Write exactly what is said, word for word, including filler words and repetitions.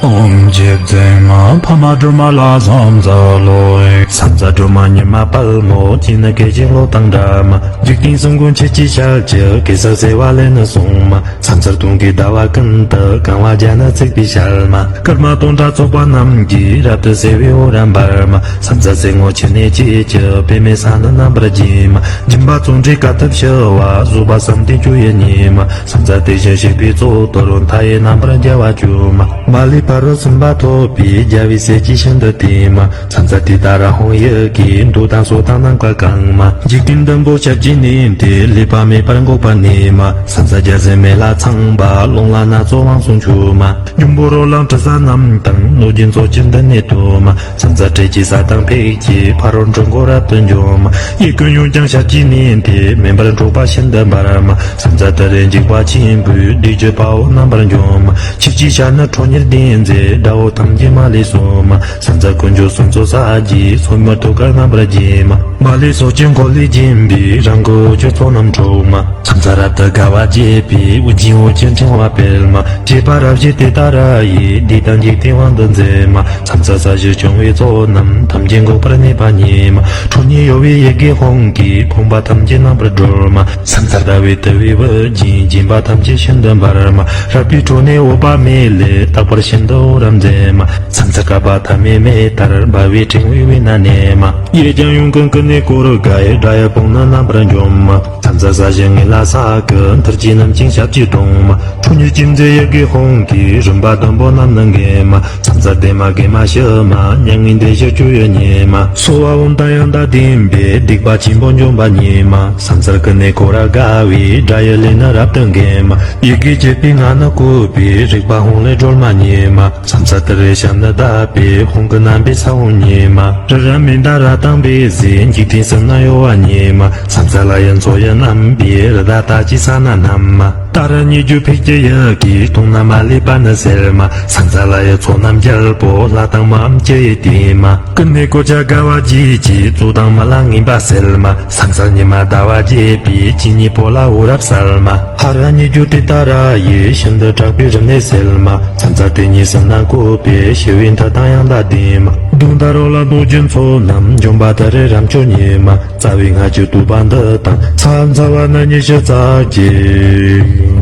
ཨོཾ་རྗེ་བཙུན་མ་འཕགས་མ་སྒྲོལ་མ་ལ་ཕྱག་འཚལ་ལོ། ཕྱག་འཚལ་སྒྲོལ་མ་མྱུར་མ་དཔའ་མོ། སྤྱན་ནི་སྐད་ཅིག་གློག་དང་འདྲ་མ། འཇིག་རྟེན་གསུམ་མགོན་ཆུ་སྐྱེས་ཞལ་གྱི། གེ་སར་བྱེ་བ་ལས་ནི་བྱུང་མ། ཕྱག་འཚལ་སྟོན་ཀའི་ཟླ་བ་ཀུན་ཏུ། གང་བ་བརྒྱ་ནི་བརྩེགས་པའི་ཞལ་མ། སྐར་མ་སྟོང་ཕྲག་ཚོགས་པ་རྣམས་ཀྱིས། རབ་ཏུ་ཕྱེ་བའི་འོད་རབ་འབར་མ། ཕྱག་འཚལ་སེར་སྔོ་ཆུ་ནས་སྐྱེས་ཀྱི། པདྨའི་ས་ནི་རྣམ་པར་བརྒྱན་མ། སྦྱིན་པ་བརྩོན་འགྲུས་དཀའ་ཐུབ་ཞི་བ། བཟོད་པ་བསམ་གཏན་སྤྱོད་ཡུལ་ཉིད་མ། ཕྱག་འཚལ་དེ་བཞིན་གཤེགས་པའི་གཙུག་ཏོར། མཐའ་ཡས་རྣམ་པར་རྒྱལ་བ་སྤྱོད་མ། མ་ལུས་ཕ་རོལ་ཕྱིན་པ་ཐོབ་པའི། རྒྱལ་བའི་སྲས་ཀྱིས་ཤིན་ཏུ་བསྟེན་མ། ཕྱག་འཚལ་དེ་ལྟར་དཔང་ཡི་གེས། འདོད་དང་ཕྱོགས་དང་ནམ་མཁའ་གང་མ། འཇིག་རྟེན་བདུན་པོ་ཞབས་ཀྱིས་མནན་ཏེ། ལུས་པ་མེད་པར་འགུགས་པར་ནུས་མ། ཕྱག་འཚལ་རྒྱལ་སྲས་མེ་ལྷ་ཚངས་པ། རླུང་ལྷ་སྣ་ཚོགས་དབང་ཕྱུག་མཆོད་མ། འབྱུང་པོ་རོ་ལངས་དྲི་ཟ་རྣམས་དང་། གནོད་སྦྱིན་ཚོགས་ཀྱིས་མདུན་ནས་བསྟོད་མ། ཕྱག་འཚལ་ཏྲཊ་ཅེས་བྱ་དང་ཕཊ་ཀྱིས། ཕ་རོལ་འཁྲུལ་འཁོར་རབ་ཏུ་འཇོམས་མ། གཡས་བསྐུམ་གཡོན་བརྐྱང་ཞབས་ཀྱིས་མནན་ཏེ། མེ་འབར་འཁྲུགས་པ་ཤིན་ཏུ་འབར་མ། ཕྱག་འཚལ་ཏུ་རེ་འཇིགས་པ་ཆེན་པོས། བདུད་ཀྱི་དཔའ་བོ་རྣམ་པར་འཇོམས་མ། ཆུ་སྐྱེས་ཞལ་ནི་ཁྲོ་གཉེར་ལྡན་མཛད། དགྲ་བོ་ཐམས་ཅད་མ་ལུས་གསོད་མ། ཕྱག་འཚལ་དཀོན་མཆོག་གསུམ་མཚོན་ཕྱག་རྒྱའི། སོར་མོས་ཐུགས་ཀར་རྣམ་པར་བརྒྱན་མ། མ་ལུས་ཕྱོགས་ཀྱི་འཁོར་ལོས་བརྒྱན་པའི། རང་གི་འོད་ཀྱི་ཚོགས་རྣམས་འཁྲུགས་མ། ཕྱག་འཚལ་རབ་ཏུ་དགའ་བ་བརྗིད་པའི། དབུ་རྒྱན་འོད་ཀྱི་ཕྲེང་བ་སྤེལ་མ། བཅས་པ་རབ་བཞད་དེ་ལྟར་ཡི། བདུད་དང་འཇིག་རྟེན་དབང་དུ་མཛད་མ། ཕྱག་འཚལ་ས་གཞི་སྐྱོང་བའི་ཚོགས་རྣམས། ཐམས་ཅད་འགུགས་པར་ནུས་པ་ཉིད་མ། ཁྲོ་གཉེར་གཡོ་བའི་ཡི་གེ་ཧཱུྃ་གིས། ཕོངས་པ་ཐམས་ཅད་རྣམ་པར་སྒྲོལ་མ། ཕྱག་འཚལ་ཟླ་བའི་དུམ་བུས་དབུ་བརྒྱན། བརྒྱན་པ་ཐམས་ཅད་ཤིན་ཏུ་འབར་མ། རལ་པའི་ཁྲོད་ནས་འོད་དཔག་མེད་ལས། རྟག་པར་ཤིན་ཏུ་འོད་རབ་མཛད་མ། ཕྱག་འཚལ་བསྐལ་པ་ཐ་མའི་མེ་ལྟར། འབར་བའི་ཕྲེང་བའི་དབུས་ན་གནས་མ། གཡས་བརྐྱང་གཡོན་བསྐུམ་ཀུན་ནས་བསྐོར་དགའི། དགྲ་ཡི་དཔུང་ནི་རྣམ་པར་འཇོམས་མ། ཕྱག་འཚལ་ས་གཞི་ངན་ལྷ་ས་ཀུན། ཐུར་གྱིས་བསྣུན་ཅིང་ཞབས་ཀྱིས་བརྡུང་མ། ཁྲོ་གཉེར་ཅན་མཛད་ཡི་གེ་ཧཱུྃ་གིས། རིམ་པ་བདུན་པོ་རྣམས་ནི་འགེམས་མ། ཕྱག་འཚལ་བདེ་མ་དགེ་མ་ཞི་མ། མྱ་ངན་འདས་ཞི་སྤྱོད་ཡུལ་ཉིད་མ། སྭཱ་ཧཱ་ཨོཾ་དང་ཡང་དག་ལྡན་པས། སྡིག་པ་ཆེན་པོ་འཇོམས་པ་ཉིད་མ། ཕྱག་འཚལ་ཀུན་ནས་བསྐོར་རབ་དགའ་བའི། དགྲ་ཡི་ལུས་ནི་རབ་ཏུ་འགེམས་མ། ཡི་གེ་བཅུ་པའི་ངག་ནི་བཀོད་པའི། རིག་པ་ཧཱུྃ་ལས་སྒྲོལ་མ་ཉིད་མ། ཕྱག་འཚལ་ཏུ་རེ་ཞབས་ནི་བརྡབས་པས། ཧཱུྃ་གི་རྣམ་པའི་ས་བོན་ཉིད་མ། རི་རབ་མནྡ་ར་དང་འབིགས་བྱེད། འཇིག་རྟེན་གསུམ་ན་གཡོ་བ་ཉིད་མ། ཕྱག་འཚལ་ལྷ་ཡི་མཚོ་ཡི་རྣམ་པའི། རི་དྭགས་རྟགས་ཅན་ཕྱག་ན་བསྣམས་མ། ཏཱ་ར་གཉིས་བརྗོད་ཕཊ་ཀྱི་ཡི་གེས། དུག་རྣམས་མ་ལུས་པ་ནི་སེལ་མ། ཕྱག་འཚལ་ལྷ་ཡི་ཚོགས་རྣམས་རྒྱལ་པོ། ལྷ་དང་མིའམ་ཅི་ཡིས་བསྟེན་མ། ཀུན་ནས་བསྐོར་བྱ་དགའ་བ་བརྗིད་ཆེས། རྩོད་དང་རྨི་ལམ་ངན་པ་སེལ་མ། ཕྱག་འཚལ་ཉི་མ་ཟླ་བ་རྒྱས་པའི། སྤྱན་གཉིས་པོ་ལ་འོད་རབ་གསལ་མ། ཧ་ར་གཉིས་བརྗོད་ཏྲི་ཏཱ་ར་ཡིས། ཤིན་ཏུ་དྲག་པོའི་རིམས་ནད་སེལ་མ། ཕྱག་འཚལ་དེ་ཉིད་གསུམ་རྣམས་བཀོད་པའི། ཞི་བའི་མཐུ་དང་ཡང་དག་ལྡན་མ། གདོན་དང་རོ་ལངས་གནོད་སྦྱིན་ཚོགས་རྣམས། འཇོམས་པ་ཏུ་རེ་རབ་མཆོག་ཉིད་མ། རྩ་བའི་སྔགས་ཀྱི་བསྟོད་པ་འདི་དང་། ཕྱག་འཚལ་བ་ནི་ཉི་ཤུ་རྩ་གཅིག།